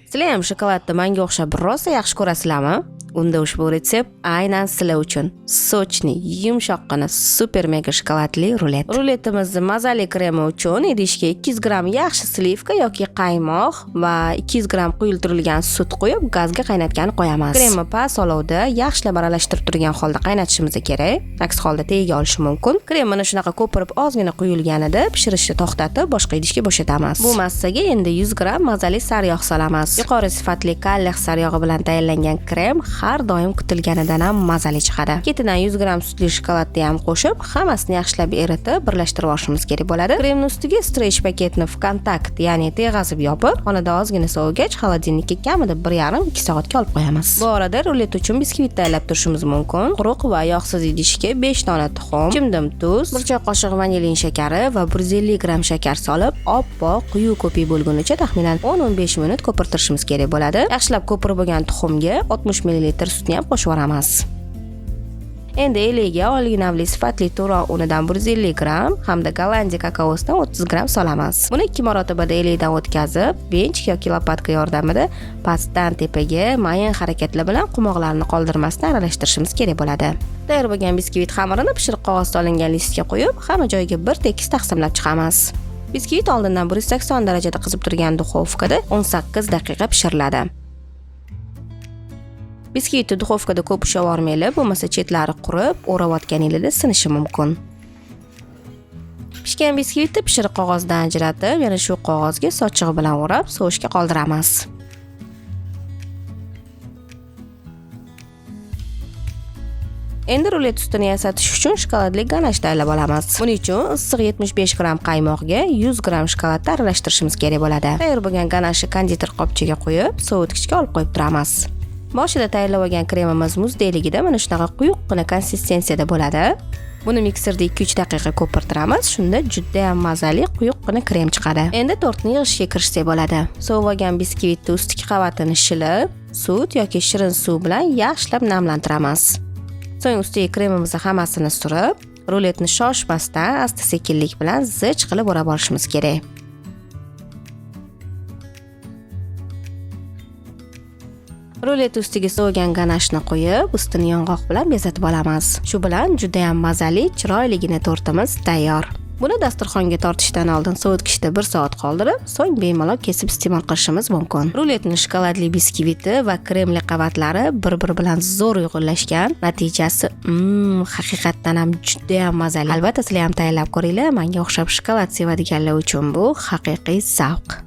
Sizlar ham shokoladni menga o'xshab rosa yaxshi ko'rasizlarmi? Unda ushbu retsept aynan sizlar uchun. Сочный, yumshoqqina, super mega shokoladli rulet. Ruletimizni mazali kremi uchun idishga 200 gramm yaxshi slivka yoki qaymoq va 200 gramm quyultirilgan sut qo'yib, gazga qaynatgani qo'yamiz. Kremni past olovda yaxshilab aralashtirib turgan holda qaynatishimiz kerak. Aks holda tagiga olishi mumkin. Krem mana shunaqa ko'pirib ozgina quyilganida pishirishni to'xtatib, boshqa idishga bo'shatamiz. Bu massaga endi 100 gramm mazali sariyog' solamiz. Yuqori sifatli Kallex sariyog'i bilan tayyorlangan krem har doim kutilganidan ham mazali chiqadi. Ketidan 100 gramm sutli shokoladni ham qo'shib, hammasini yaxshilab eritib, birlashtirib olishimiz kerak bo'ladi. Kremni ustiga stretch paketni vkontakt, ya'ni teg'azib yopib, xonada ozgina sovigach, xolodilnikka kamida 1,5-2 soatga olib qo'yamiz. Bu orada rulet uchun biskvit tayyorlab turishimiz mumkin. Quruq va yog'siz idishga 5 dona tuxum, chimdim tuz, 1 choy qoshiq vanilin shakari va 150 gramm shakar solib, oppoq quyuq ko'pik bo'lgunicha taxminan 10-15 minut ko'pirtirishimiz kerak bo'ladi. Yaxshilab ko'pirib bo'lgan tuxumga 60 ml sutni ham qo'shib yuboramiz. Endi eliga oliy navli sifatli turon unidan 150 gramm hamda Gollandiya kakaosidan 30 gramm solamiz. Buni 2 marotabada elikdan o'tkazib, venchik yoki lopatka yordamida pastdan tepaga mayin harakatlar bilan qumoqlarni qoldirmasdan aralashtirishimiz kerak bo'ladi. Tayyor bo'lgan biskvit xamirini pishiriq qog'ozda olingan listga qo'yib, hamma joyiga bir tekis taqsimlab chiqamiz. Biskvit oldindan 180 darajada qizib turgan duxovkada 18 daqiqa pishiriladi. Biskvitni duxovkada ko'p ushlab yubormanglar, bo'lmasa chetlari qurib, o'rayotganingizda sinishi mumkin. Pishgan biskvitni pishiriq qog'ozdan ajratib, yana shu qog'ozga sochig'i bilan o'rab, sovishga qoldiramiz. Endi rulet ustini yasatish uchun shokoladli ganash tayyorlab olamiz. Buning uchun issiq 75 gramm qaymoqga 100 gramm shokoladni aralashtirishimiz kerak bo'ladi. Tayyor bo'lgan ganashni konditer qopchaga qo'yib, sovutgichga olib qo'yib turamiz. Boshida tayyorlab olgan kremimiz muzdekligida mana shunaqa quyuqqina konsistensiyada bo'ladi. Buni mikserda 2-3 daqiqa ko'pirtiramiz, shunda juda ham mazali quyuqqina krem chiqadi. Endi tortni yig'ishga kirishsak bo'ladi. Sovib olgan biskvitni ustki qavatini shilib, sut yoki shirin suv bilan yaxshilab namlantiramiz. So'ng ustiga kremimizni hammasini surib, ruletni shoshmasdan asta-sekinlik bilan zich qilib o'rab olishimiz kerak. Rulet ustiga sovigan ganashni qo'yib, ustini yong'oq bilan bezatib olamiz. Shu bilan juda ham mazali, chiroyligina tortimiz tayyor. Buni dasturxonga tortishdan oldin sovutgichda 1 soat qoldirib, so'ng bemalol kesib iste'mol qilishimiz mumkin. Ruletning shokoladli biskviti va kremli qavatlari bir-biri bilan zo'r uyg'unlashgan. Natijasi haqiqatdan ham juda ham mazali. Albatta sizlar ham tayyorlab ko'ringlar. Menga o'xshab shokolad sevadiganlar uchun bu haqiqiy zavq.